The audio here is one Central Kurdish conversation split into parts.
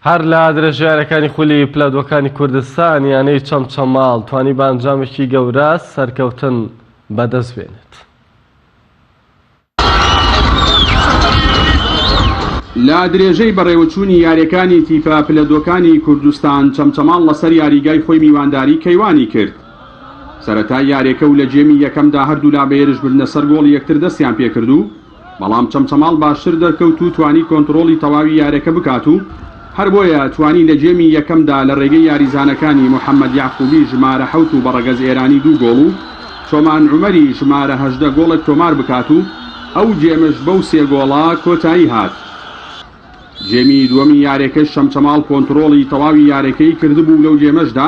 هەر لە درێژە یاریەکانی خولی پلە دووەکانی کوردستان یانەی چەمچەماڵ توانی بە ئەنجامێکی گەورە سەرکەوتن بەدەست بێنێت. لە درێژەی بەڕێوەچوونی یاریەکانی تیپە پلە دووەکانی کوردستان چەمچەماڵ لەسەر یاریگای خۆی میوانداری کەیوانی کرد. سەرەتای یاریەکە و لە گێمی یەکەمدا هەردوولا بە هێرشبردنە سەر گۆڵی یەکتر دەستیان پێکرد و بەڵام چەمچەماڵ باشتر دەرکەوت و توانی کۆنتڕۆڵی تەواوی یارەکە بکات و هەر بۆیە توانی لە گێمی یەکەمدا لە رێگەی یاریزانەکانی محەمەد یەعقوبی ژمارە حەوت و بە ڕەگەز ئێرانی دوو گۆڵ و چۆمان عومەری ژمارە 18 گۆڵێک تۆمار بکات و ئەو گێمەش بەو سێ گۆڵە کۆتایی هات. گێمی دووەمی یارێکەش چەمچەماڵ کۆنتڕۆڵی تەواوی یارێکەی کردبوو لەو گێمەشدا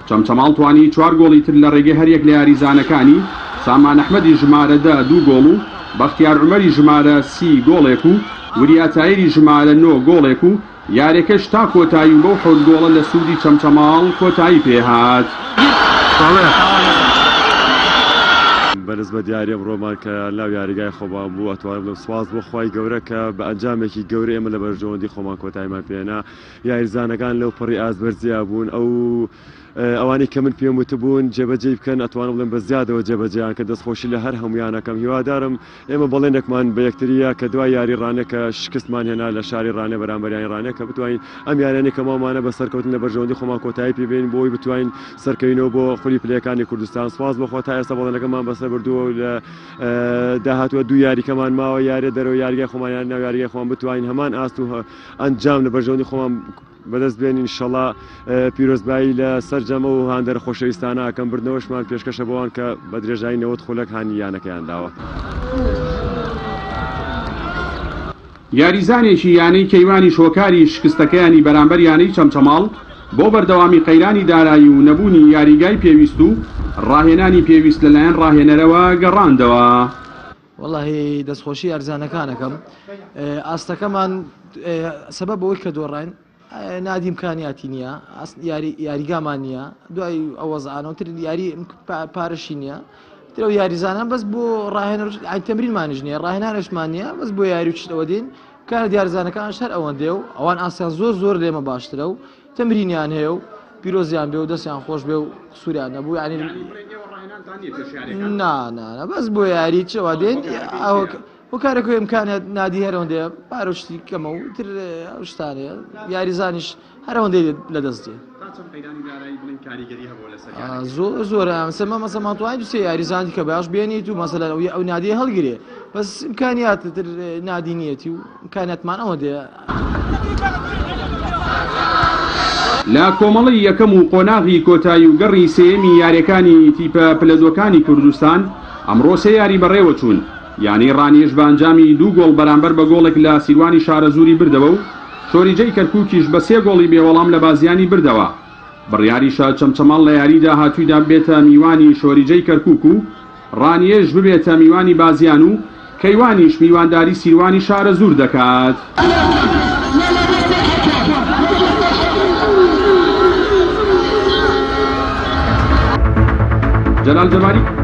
چەمچەماڵ توانی چوار گۆڵی تر لە ڕێگەی هەریەک لە یاریزانەکانی، سامان ئەحمەدی ژمارە دە دوو گۆڵ و بەختیار عومەری ژمارە سی گۆڵێک و وریا تایری ژمارە نۆ گۆڵێک و یارێکەش تا کۆتایی و بەو حەوت گۆڵە لە سوودی چەمچەماڵ کۆتایی پێهات. بەنسبەت یاری ئەمڕۆمان کە ناو یاریگای خۆمان بوو ئەتوانم بڵێم سوپاس بۆ خوای گەورە کە بە ئەنجامێکی گەورە ئێمە لە بەرژەوەندی خۆمان کۆتاییمان پێهێنا یاریزانەکان لەو پەڕی ئاست بەرزیا بوون ئەو ئەوانەی کە من پێم وتبوون جێبەجێی بکەن ئەتوانم بڵێم بە زیادەوە جێبەجێیان کرد دەستخۆشی لە هەر هەمویانەکەم هیوادارم ئێمە بەڵێنێکمان بە یەکتریە کە دوای یاری ڕانێ کە شکستمان هێنا لە شاری ڕانێ بەرامبەریانی ڕانێ کە بتوانین ئەم یاریانەی کە ماومانە بە سەرکەوتن لە بەرژەوەندی خۆمان کۆتایی پێ بێنین بۆ ئەوەی بتوانین سەرکەوینەوە بۆ خولی پلەیەکانی کوردستان سوپاس بۆ خوا تا ئێستا بەڵێنەکەمان بەسەر بردووە و لە داهاتووە دوو یاریکەمان ماوە یاریە دەرەوە یاریگای خۆمان یان ناو یاریگای خۆمان بتوانین هەمان ئاست و ئەنجام لە بەرژەوەندی خۆمان بەدەست بێنین ئینشەڵا پیرۆزبایی لە سەرجەم ئەو هاندەرە خۆشەویستانە ئەکەم بردنەوەشمان پێشکەشە بۆوان کە بە درێژایی 90 خولەک هانی یانەکەیان داوە. یاریزانێکی یانەی کەیوانیش هۆکاری شکستەکەیانی بەرامبەر یانەی چەمچەماڵ بۆ بەردەوامی قەیرانی دارایی و نەبوونی یاریگای پێویست و ڕاهێنانی پێویست لەلایەن ڕاهێنەرەوە گەڕاندەوە. وەڵاهی دەستخۆشی یارزانەکان ئەکەم ئاستەکەمان سەبەب بەوەی کە دۆڕاین نادی امکانیاتی نییە یاری یاریگامان نییە دوای ئەو وەزعانەوە تر یاری پارەشی نییە تر ئەو یاریزانان بەس بۆ ڕاهێنەر تەمرینمانیش نییە ڕاهێنانشمان نییە بەس بۆ یاری و شتەوە دێن کار دیارزانەکان هەر ئەوەندێ و ئەوان ئاسیان زۆر زۆر لێمە باشترە و تەمرینیان هەیە و پیرۆزیان بێ و دەستیان خۆش بێ و قسوریان نەبوو یعنی نا نا نا بەس بۆ یاری چەوە دێن ئەوە هۆکارێک و ئیمکانیات نادی هەرەوەندەیە پارە و شتی کەمە و تر ئەو شتانەیە یاریزانیش هەرەوەندەی لەدەست دێ زۆر زۆر ئەمسەمە مەسەمان توانای دوسێ یاریزانی کە باش بێنیت و مەسەلەن ئەو ئەو نادی هەڵگرێ بەس ئیمکانیات تر نادی نیەتی و ئیمکانیاتمان ئەوەندەیە. لە کۆمەڵەی یەکەم و قۆناغی کۆتایی و گەڕی سێیەمی یاریەکانی تیپە پلە دووەکانی کوردستان ئەمڕۆ سێ یاری بەڕێوەچوون، یانەی ڕانیەش بە ئەنجامی دوو گۆڵ بەرامبەر بە گۆڵێک لە سیروانی شارەزووری بردەوە و شۆریجەی کەرکوکیش بە سێ گۆڵی بێوەڵام لە بازیانی بردەوە. بڕیاریشە چەمچەماڵ لە یاریی داهاتوویدا ببێتە میوانی شۆریجەی کەرکوک و ڕانیەش ببێتە میوانی بازیان و کەیوانیش میوانداری سیروانی شارەزوور دەکات. جەلال جەباری.